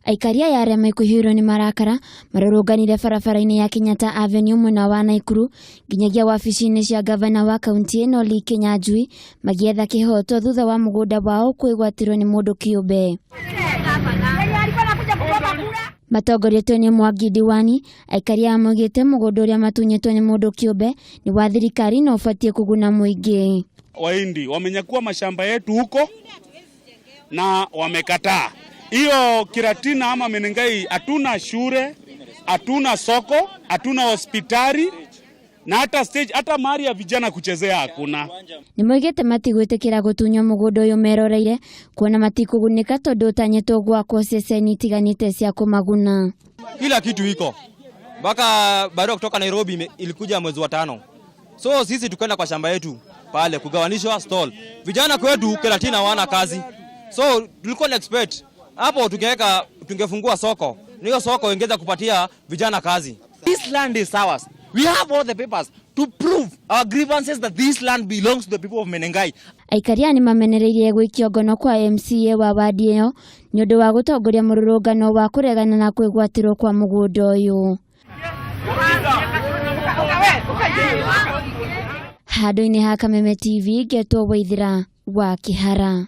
Aikari aya arĩa maikuhĩirwo nĩ marakara marũrũnganire barabara-inĩ ya Kenyatta Avenue mwena wa Naikuru nginyagia wabici-inĩ cia gavana wa kaunti ĩno Lee Kinyanjui magĩetha kĩhoto thutha wa mũgũnda wao kwĩgwatĩrwo nĩ mũndũ kĩũmbe. Matongoretio nĩ Mwangi Diwani, aikari aya maugĩte mũgũnda ũrĩa matunyĩtwo nĩ mũndũ kĩũmbe nĩ wa thirikari na ũbatiĩ kũguna mũingĩ. Wahindi wamenyakua mashamba yetu huko na wamekataa hiyo Kiratina ama Menengai. Hatuna shule, hatuna soko, hatuna hospitali na hata stage, hata mahali ya vijana kuchezea hakuna. Nĩ moigĩte matigwĩtĩkĩra gũtunywo mũgũnda ũyũ meroreire kuona matikũgunĩka tondũ ũtanyĩtwo gwakwo ceceni itiganĩte cia kũmaguna. Kila kitu iko mpaka barua kutoka Nairobi ilikuja mwezi wa tano, so sisi tukaenda kwa shamba yetu pale kugawanishwa stall. Vijana kwetu Kiratina hawana kazi, so tulikuwa na expect hapo tungeweka tungefungua soko, hiyo soko ingeweza kupatia vijana kazi. This land is ours. We have all the papers to prove our grievances that this land belongs to the people of Menengai. Aikari aya nĩ mamenereirie gũikio ngono kwa MCA wa wadi ĩyo nĩ ũndũ wa gũtongoria mũrũrũngano wa kũregana na kwĩgwatĩrwo kwa mũgũnda ũyũ. Handũ-inĩ ha Kameme TV ngetwo Waithĩra wa Kĩhara.